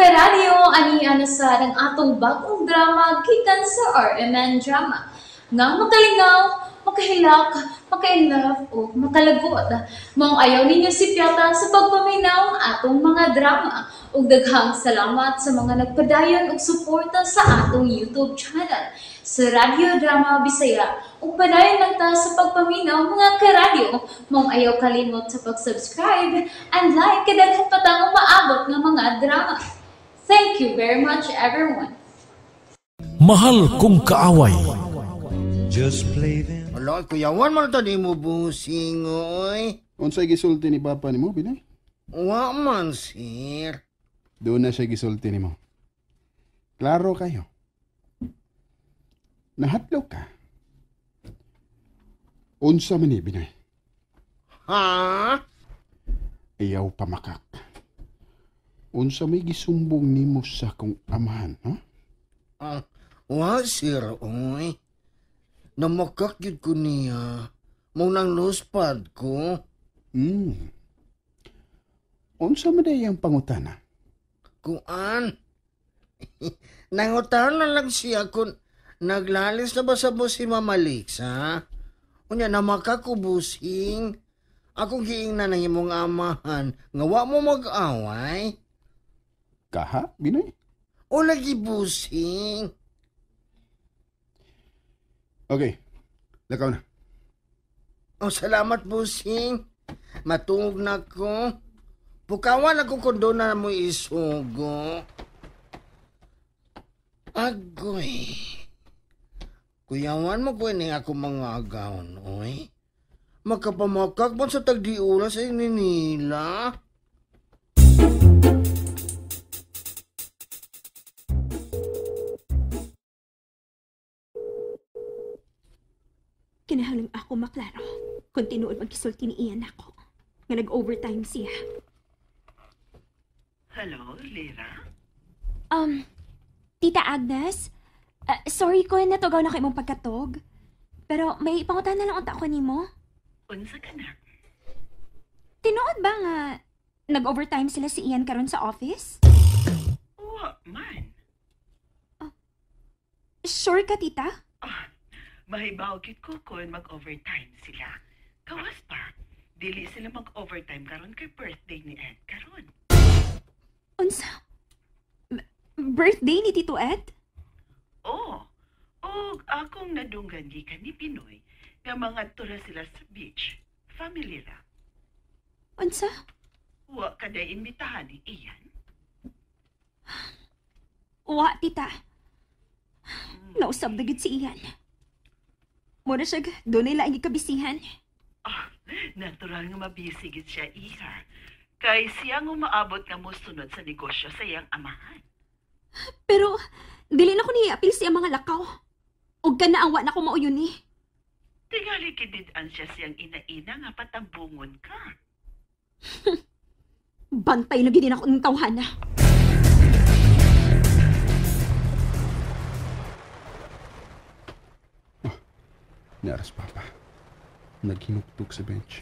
Karadyo, ani ana sa ang atong bagong drama gikan sa RMN Drama. Nga makalingaw, makahilak, maka-inlove o makalagot. Maong ayaw ninyo sipyata sa pagpaminaw ang atong mga drama. Ug daghang salamat sa mga nagpadayon og suporta sa atong YouTube channel sa Radyo Drama Bisaya. Ug padayon lang ta sa pagpaminaw, mga karadyo. Maong ayaw kalimot sa pag-subscribe and like kay daghan pa tang umaabot nga mga drama. Thank you very much, everyone. Mahal kong kaaway. Just play them. Ala, kuyawan man ta mo busing, oy. Unsay gisulti ni papa nimo, Binay? Wa man, sir. Doon na siya gisulti nimo. Klaro kayo. Nahatlo ka. Unsa man ni, Binoy? Ha? Ayaw pamakak. Unsa may gisumbong nimo sa kong amahan, ha? Ah, wa, sir, oy. Namakak yun ko niya. Mao nang luspad ko. Unsa man day ang pangutana? Kuan. Nangutana lang siya kung naglalis na ba sa bus si Mama Lixa. Unya, namakakubusing. Akong giingnan ng imong amahan nga wa mo mag-away. Kaha, Binoy? O lagi busing. Okay, lakaw na. O salamat, busing. Matungog na ko. Pukawan ako kung doon na mo isugo. Agoy. Kuyawan mo ko ini ako mga agawon, oy. Makapamakak man sa tagdiula sa ininila. Kinahanglan ako maklaro kung tinuod ang gisulti ni Ian ako nga nag-overtime siya. Hello, Lira? Tita Agnes, sorry ko natugaw na kay imong pagkatog. Pero may pangutan na lang unta ko nimo. Unsa ka na? Tinuod ba nga nag-overtime sila si Ian karon sa office? Wa man. Sure ka, tita? Mahibaw gid ko kung mag-overtime sila. Kawas pa, dili sila mag-overtime karon kay birthday ni Ed karon. Unsa? Birthday ni Tito Ed? Oo. Og akong nadunggan gikan ni Pinoy nga mangadto ra sila sa beach. Family ra. Unsa? Wa ka day imbitahan ni Ian? Wa, tita. Nausab na gid si Ian. Mura siya, doon nila ang gikabisihan. Ah, natural nga mabisi gid siya, iha. Kay siya ang umaabot nga mosunod sa negosyo sa iyang amahan. Pero, dili na ko niapil siya mga lakaw. Og kanaawa na ko mauyon ni. Tingali kidid-an siya siyang ina-ina nga patambungon ka. Bantay na gid ako ng tawhana. Oh, naras papa. Naghinuktok sa bench.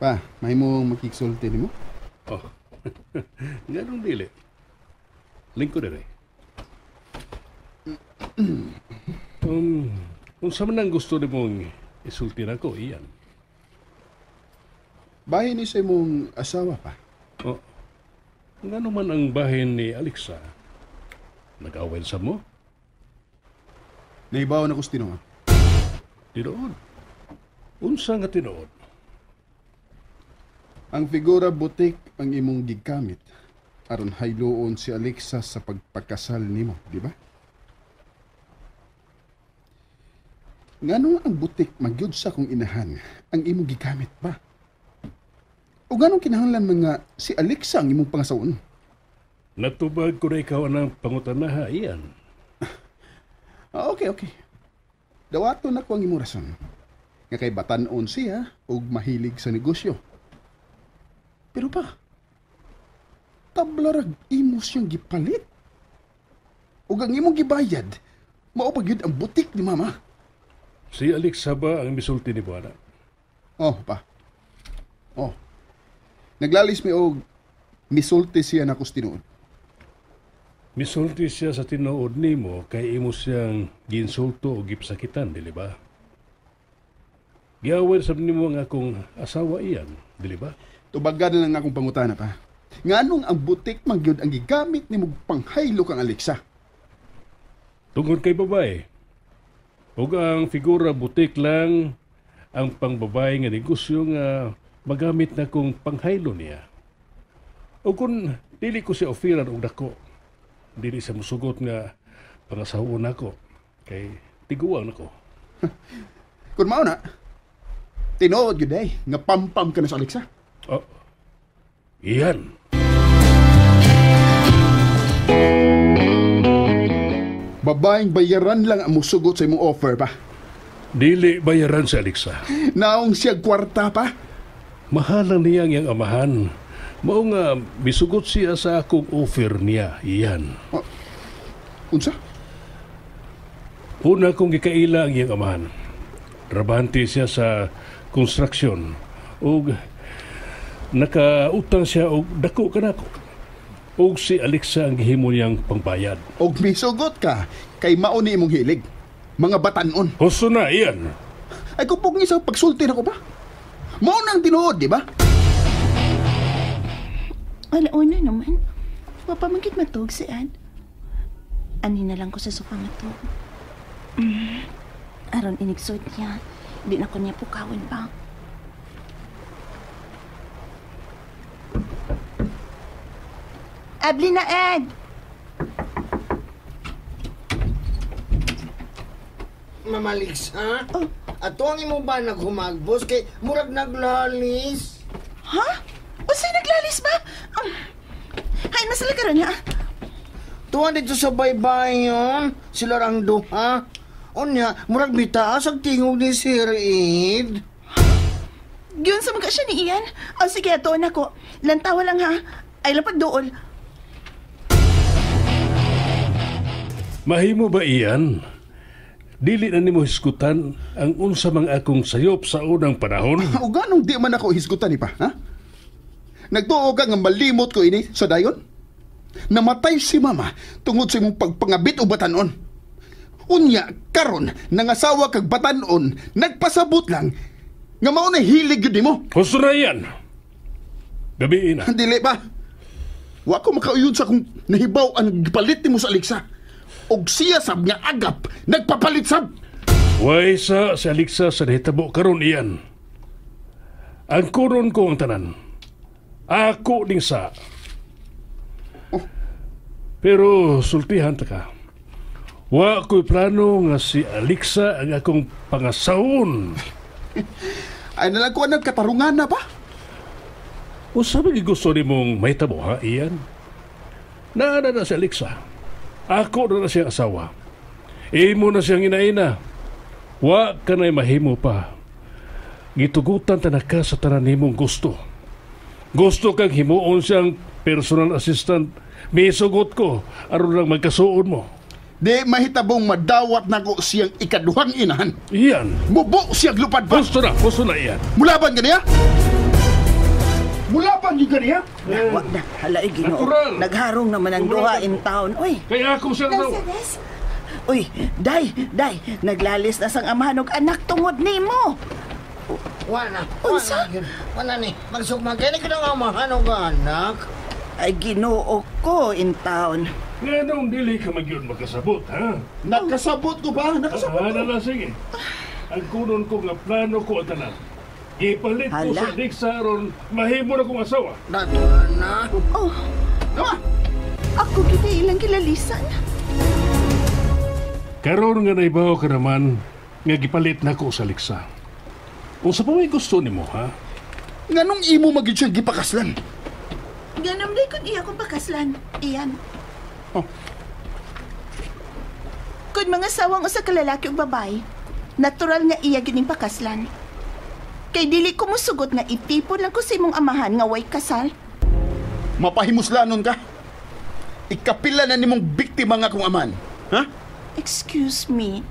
Pa, may mo makiksulti nimo? Oh. Nganong dili? Lingkod ere. Unsa man ang gusto nimong isulti nako, Ian? Bahin ni sa imong asawa pa. Oh. Ngano man ang bahin ni Alexa? Nag-away sa mo? Naibaw na ko sa tinuod. Tinuod? Unsa nga tinuod? Ang figura butik ang imong gigamit aron hayloon si Alexa sa pagpakasal nimo, di ba? Ngano ang butik magyud sa akong inahan ang imong gigamit ba? O ganong kinahanglan mga si Alexa ang imong pangasawon? Natubag ko na ikaw ang pangutanaha, Ian. Okay, okay. Dawaton ako ang imong rason. Nga kay batan-on siya og mahilig sa negosyo. Pero pa, tablarag imo siyang gipalit. Og ang imong gibayad, mao pa gyud ang butik ni mama. Si Alexa ba ang misulti ni Buana? Oh, pa. Oh. Naglalis mi og misulti siya nako sa tinuod. Misulti siya sa tinuod nimo kay imo siyang giinsulto o gipsakitan, dili ba? Giaway sab nimo ang akong asawa iyan, dili ba? Tubagan na lang akong pangutana pa. Nganong ang butik man gyud ang gigamit nimo panghaylo kang Alexa? Tungod kay babae. Ug ang figura butik lang ang pangbabae nga negosyo nga magamit na kong panghaylo niya. O kung dili ko siya oferan og dako, dili siya musugot nga pangasawon nako kay tiguang nako. Kung mao na, tinuod gyud ay nga pampam ka na sa Alexa. Oh, iyan. Babaeng bayaran lang ang musugot sa imong offer pa. Dili bayaran si Alexa. Naong siya kwarta pa. Mahal lang niya ang iyang amahan. Mao nga misugot siya sa akong offer niya, iyan. Oh, unsa? Una kong gikaila ang iyang amahan. Trabahante siya sa construction ug nakautang siya og dako kanako. Ug si Alexa ang gihimo niyang pangbayad. Og misugot ka kay mao ni imong hilig. Mga batanon. Husto na iyan. Ay kupog ni sa pagsulti nako pa. Mao nang tinuod, di ba? Alauna naman. Wapamagit matug si Ad. Ani na lang ko sa sofa matug. Aron inigsod niya. Di na ko niya pukawin pa. Abli na, Ed! Mama Lixa? Oh. Ato ang imo ba naghumagbos kay murag naglalis? Ha? Unsay naglalis ba? Hay, masala karon ha? Tuwan dito sa baybayon, sila rang duha. Unya, murag bitaas ang tingog ni Sir Ed. Giyon sa mga siya ni Ian. O sige, ato na ko. Lantawa lang ha. Ay lang pagduol. Mahimo ba iyan? Dili na nimo hisgutan ang unsa mang akong sayop sa unang panahon. O ganong di man ako hisgutan ni pa, ha? Nagtuo ka nga malimot ko ini sa dayon? Namatay si mama tungod sa imong pagpangabit o batanon. Unya, karon nangasawa kag batanon, nagpasabot lang nga mao na hilig gyud nimo. Husto na iyan. Gabi na. Dili ba? Wa ko makauyod sa kung nahibaw ang gipalit nimo sa Alexa. Og siya sab nga agap, nagpapalit sab. Way sa si Alexa sa nahitabo karon iyan. Ang kuron ko ang tanan. Ako ding sa. Oh. Pero sultihan ta ka. Wa ko'y plano nga si Alexa ang akong pangasawon. Ay nalang ko ang katarungan na pa. O sabi gusto ni mong mahitabo ha, iyan? Naana na si Alexa. Ako na siyang asawa. Imo na siyang inaina. Wa ka na'y mahimo pa. Gitugutan ta na ka sa tanan nimong gusto. Gusto kang himuon siyang personal assistant. Misugot ko aron lang magkasuon mo. Di mahitabong madawat nako siyang ikaduhang inahan. Iyan. Mubo siyang lupad pa. Gusto na iyan. Mulaban ka niya? Mulaban yung kaniya? Wag na, hala, Ginoo. Natural. Nagharong naman ang duha in town. Uy. Kaya ako siya daw. Uy, day, naglalis na sang amahan og anak tungod nimo. Wala. Unsa? Wala ni. Magsugmag kini ka ng amahan og anak. Ay, Ginoo ko in town. Nganong dili ka magyud makasabot, ha? Nakasabot ko ba? Nakasabot ko. Na, sige. Ang kunon ko nga plano ko ang tanan. Ipalit ko sa Alexa aron mahimo na kong asawa. Natural na. Oh. Nawa. Ako kita ilang kilalisan. Karon nga naibaw ka naman nga gipalit na ko sa Alexa. Unsa pa may gusto nimo, ha? Nganong imo magyud siyang gipakaslan? Ganam day kun iya kong pakaslan. Iyan. Oh. Kun mga sawang usa ka lalaki ug babae, natural nga iya gining pakaslan. Kay dili ko musugot nga itipon lang ko sa imong amahan nga way kasal. Mapahimuslanon ka. Ikapila na nimong biktima nga akong amahan. Ha? Excuse me.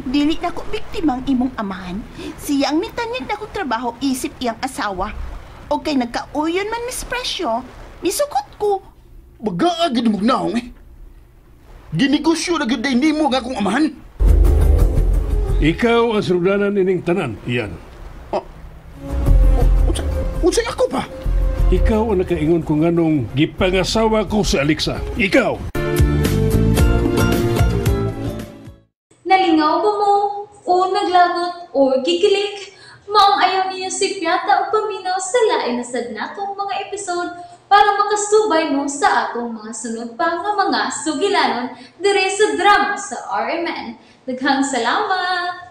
Dili na ko biktima ang imong amahan. Siya ang mitanyag na kong trabaho isip iyang asawa. O kay nagkauyon man mispresyo, misukot ko. Bagaa gid mo naong eh. Ginegosyo na gyud day nimo nga akong amahan. Ikaw ang sinugdanan ining tanan, Ian. Unsay ako pa? Ikaw ang nakaingon kung anong gipangasawa ko si Alexa. Ikaw! Nalingaw ba mo? O naglagot o gikilig? Maong ayaw niyo si Piata o paminaw sa lain na sad natong mga episode para makasubay mo sa atong mga sunod pa nga mga sugilanon dire sa drama sa RMN. Daghang salamat!